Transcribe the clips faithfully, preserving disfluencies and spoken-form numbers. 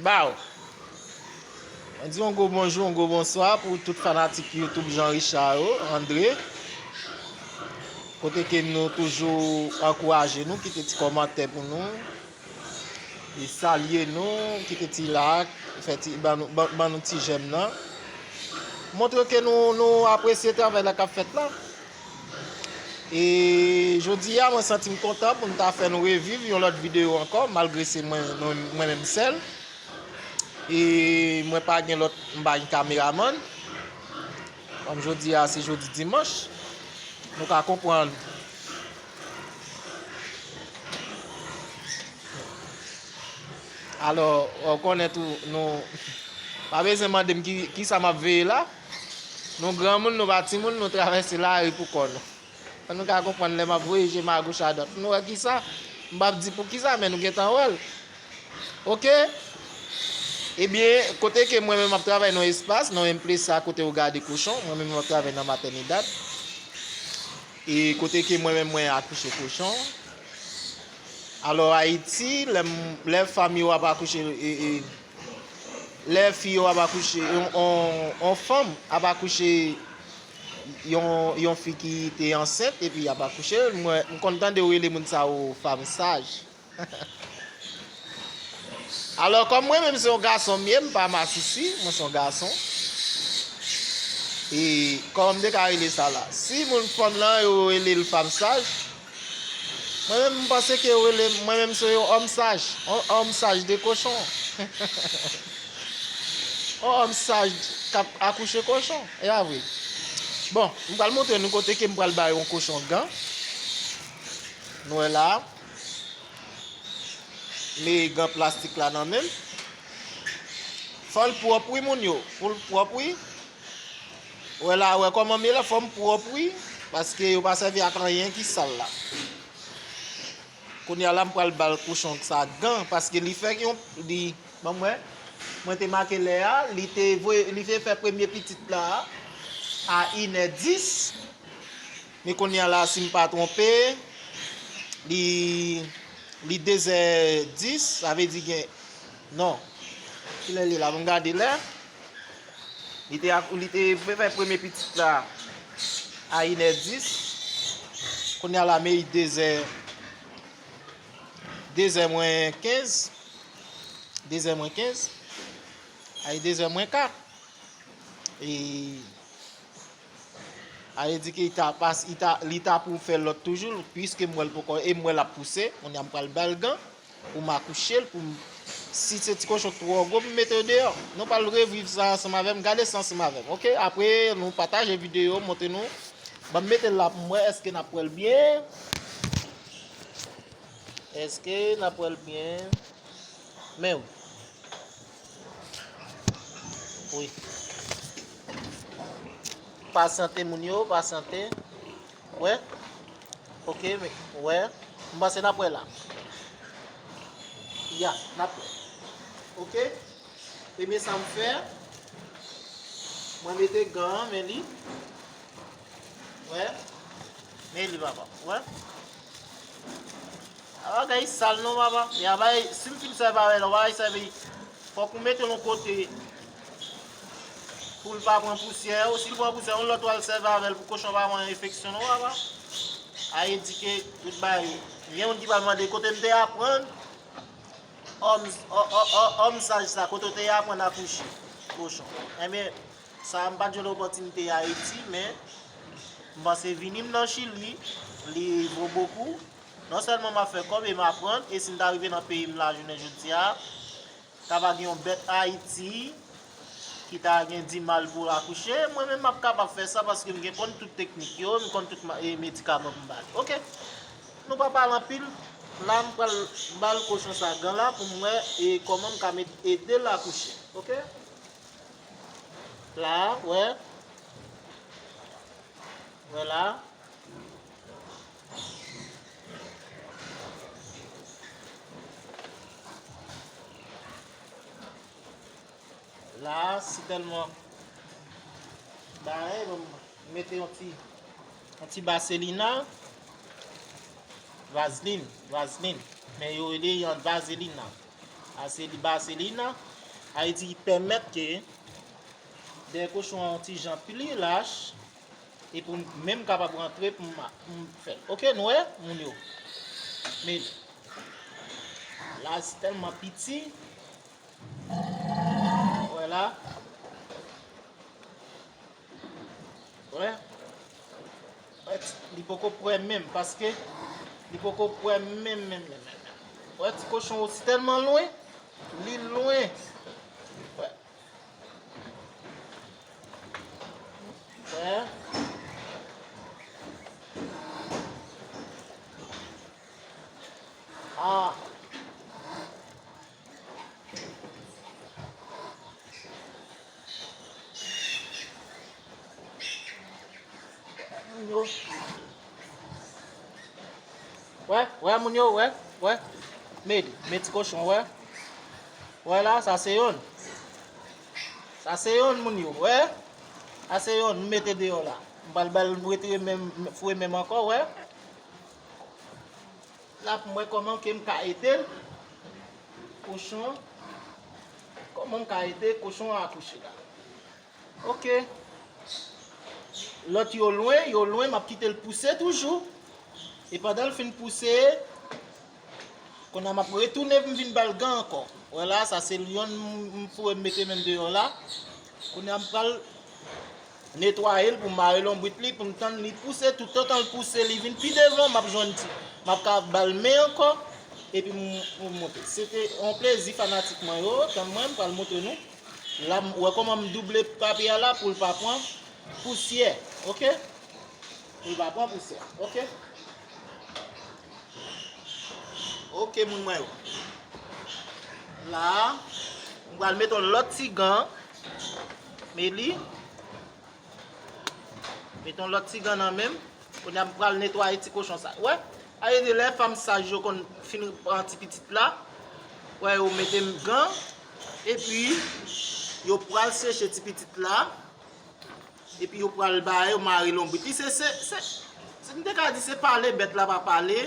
Baw. Mwen di yon gwo bonjou, yon gwo bonswa pou tout fanatik YouTube Jean Richard yo, André. Kote ke nou toujou ankouraje nou, kite ti kòmantè pou nou, e salye nou, kite ti like, fè ti, ban nou, ban, ban nou ti j'aime nan. Montre ke nou, nou apresye travay la k ap fèt la. E jodi a, mwen santi m kontan pou n ta fè nou reviv yon lòt videyo ankò, malgre se mwen, mwen, mwen menm sèl. E mwen pa gen lòt, m pa gen kameramann. Kòm jodi a, se jodi dimanch, nou ka konprann. Alò, ou konnen tou, nou pa bezwen mande m ki, ki sa m ap veye la. Nou granmoun, nou pa timoun, nou travèse lari pou kò nou. Fò nou ka konprann lè m ap voye je m agoch adwat. Nou wè kisa? M p ap di pou kisa, men nou gentan wè l. Oke? Ebyen, kote ke mwen menm m ap travay nan espas, nan menm plas sa kote ou gade kochon, mwen menm m ap travay nan matènidad. E kote ke mwen menm mwen akouche kochon. Alò, Ayiti, lè m, lè fanm yo ap akouche, e, e, lè fi yo ap akouche, on, on, on fanm ap akouche yon, yon fi ki te ansent epi y ap akouche l, mwen, m konn tande yo rele moun sa yo fanm saj. Alò, kòm mwen menm se yon gason m ye, m pa masisi, mwen se yon gason. E kòman m te ka rele sa la? Si moun fanm lan yo rele l fanm saj, mwen menm m panse ke yo rele m, mwen menm se yon òm saj, yon òm saj de kochon. Yon òm saj k ap akouche kochon, e pa vre? Bon, m pral montre nou kote ke m pral bay yon kochon gan. Nou wè la. Men gan plastik la nan men m. Fò l pwòp wi, moun yo. Pou l pwòp wi. Wè la, wè kòman m ye la, fò m pwòp wi. Paske yo pa sèvi ak anyen ki sal la. Kounye a la, m pral ba l kochon sa gan, paske li fè yon, li, ban m wè. Mwen te make lè a, li te voye, li te fè premye pitit la a inè dis. Men kounye a la, si m pa twonpe, li, li dezè dis, sa vle di gen, non. Kilè li la? Ban m gade lè. Li te, li te fè premye pitit la a inè dis. Kounye a la, men li dezè, dezè mwen kenz. Dezè mwen kenz. Ay, dezè mwen ka. E, a vle di ke li ta pas, li ta, li ta pou fè lòt toujou, piske m wè l poko, e m wè l ap pouse, kounye a m pral ba l gan pou m akouche l, pou m, si se ti kochon k twò gwo, m mete yo deyò. Nou pral reviv sa ansanm avè m, gade sa ansanm avè m, oke? Apre, nou pataje videyo, montre nou. Ban m mete l la pou m wè, èske n ap wè l byen? Èske n ap wè l byen? Men wi. Wi. Pasyante moun yo, pasyante. Wè. Oke, men, wè. M panse n ap wè la. Ya, n ap wè. Oke. Ebyen, sa m fè, mwen mete gan an, men li. Wè. Men li, papa. Wè. A bagay sal non, papa. E a bagay, si m fin sèvi avè l, ou pa sèvi. Fòk ou mete l yon kote pou l pa pran pousyè. Ou si l pran pousyè, yon lòt w al sèvi avè l pou kochon pa pran enfeksyon non, papa. A edike tout bagay. Gen moun ki pral mande kote m te aprann. Òm, ò, ò, ò, òm saj sa, kote w te aprann akouche kochon. Ebyen, sa a m pa t jwenn opòtinite Ayiti, men m panse vini m nan Chili, li vo bokou. Non sèlman m ap fè kòb e m aprann, e si m ta rive nan peyi m la jounen jodi a, ta va gen yon bèt Ayiti ki ta gen dimal pou l akouche, mwen menm m ap kapab fè sa paske m gen konn tout teknik yo, m konn tout ma-, e medikaman pou m ba li. Oke. Nou pa pale anpil. La, m pral ba l kochon sa gan la pou m wè e kòman m ka met, ede l akouche. Oke? La, wè. Wè la. La, si tèlman bagay, bon, mete yon ti, yon ti vaselina, vazlin, vazlin. Men yo rele yon vazelina. Aseli, baselina, sa vle di li pèmèt ke dèyè kochon an yon ti jan pli lach, e pou m menm kapab rantre pou m, pou m fè l. Oke, nou wè, moun yo. Men, la, se tèlman piti. Wè la. Wè. Wè, ti, li poko prè menm, paske li poko prè menm, menm, menm, menm, menm. Wè, ti kochon osi tèlman lwen, li lwen. Wè. Wè. Ah. Moun yo. Wè, wè, moun yo, wè, wè. Men, men ti kochon, wè. Wè la, sa se yonn. Sa se yonn, moun yo, wè. Sa se yonn, m mete deyò la. M pral ba l retire menm, foure menm ankò, wè. La pou m wè kòman ke m ka ede l. Kochon. Kòman m ka ede kochon an akouche la. Oke. Lòt yo lwen, yo lwen, m ap kite l pouse toujou. E pandan l fin pouse, kounye a m ap retounen pou m vin ba l gan ankò. Wè la, sa se l yonn m, m foure m mete menm deyò la. Kounye a m pral netwaye l pou m mare lonbrit li, pou m tann li pouse, toutotan l pouse, li vin pi devan, m ap jwenn ti, m ap ka ba l men ankò, epi m, m monte. Se te yon plezi fanatik mwen yo, tann mwen, m pral montre nou. La, m, wè kòman m double papye a la pou l pa pran pousyè, oke? Pou l pa pran pousyè, oke? Oke, moun mwen yo. La, m pral mete yon lòt ti gan. Men li. Mete yon lòt ti gan nan men m. Kounye a m pral netwaye ti kochon sa. Wè, a ede lè fanm saj yo konn fin pran ti pitit la. Wè, yo mete m gan. Epi, yo pral seche ti pitit la. Epi yo pral ba yo mare lonbrit li. Se, se, se, se, m te ka di se pale bèt la pa pale.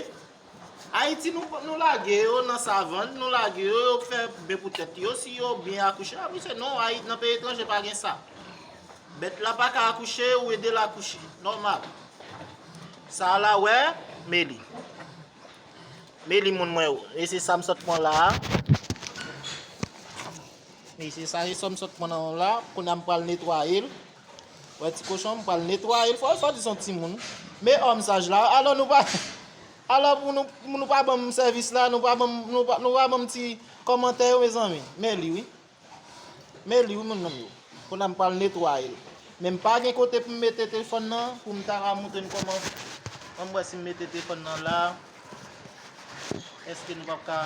Ayiti, nou, nou lage yo nan savann, nou lage yo, yo fè byen pou tèt yo, si yo byen akouche, apre se non, Ayiti, nan peyi etranje, pa gen sa. Bèt la pa ka akouche, ou ede l akouche. Nòmal. Sa a la, wè, men li. Men li, moun mwen yo. E se sa m sot pran la a. Wi, se sa, se sa m sot pran nan la. Kounye a m pral netwaye l. Wè, ti kochon, m pral netwaye l. Fò, fò di son timoun. Men òm saj la. Alò, nou pa, alò, pou nou, pou nou pa ban m sèvis la, nou pa ban m, nou pa, nou pa ban m ti kòmantè yo, mezanmi. Men li, wi. Men li, wi, moun nan yo. Kounye a m pral netwaye l. Men m pa gen kote pou m mete telefòn nan, pou m ta ka montre n kòman. Ann wè si m mete telefòn nan la. Èske nou p ap ka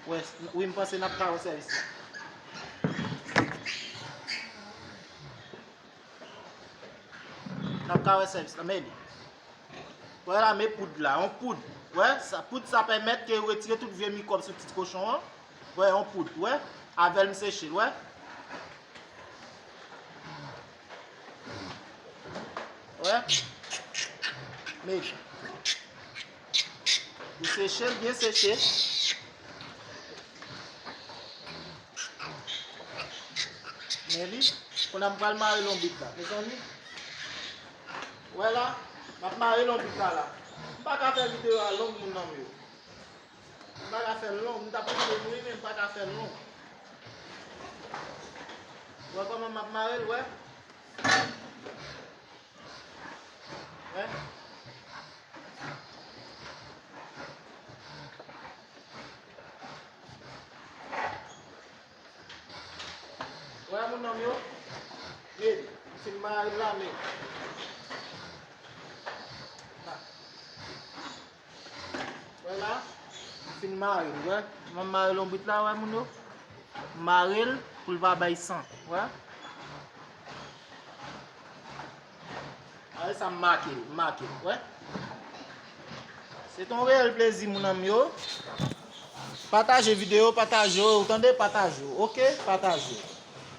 Wè, wi, m panse n ap ka wè sèvis la. N ap ka wè sèvis la, men li. Wè la, men poud la, yon poud. Wè, sa, poud sa pèmèt ke yo retire tout vye mikwòb sou ti kochon an. Wè, yon poud, wè. Avè l m seche l, wè. Wè. Men. Ou seche l byen seche. Men li, kounye a m pral mare lonbrit la. Mezanmi, wè la, m ap mare lonbrit la la. M pa ka fè videyo a long, moun nan m yo. M pa ka fè l long, m t ap montre nou wi, men m pa ka fè l long. Wè kòman m ap mare l, wè. Wè. Wè, moun nan m yo. Men, m fin mare l la, men. La. Wè la, m fin mare l, wè. M ap mare lonbrit la, wè, moun yo. Mare l pou l pa bay san, wè. Mare sa, m make l, m make l, wè. Se t on reyèl plezi, moun nan m yo. Pataje videyo, pataje yo, ou tande? Pataje yo, oke? Pataje.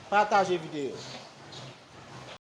Pataje videyo.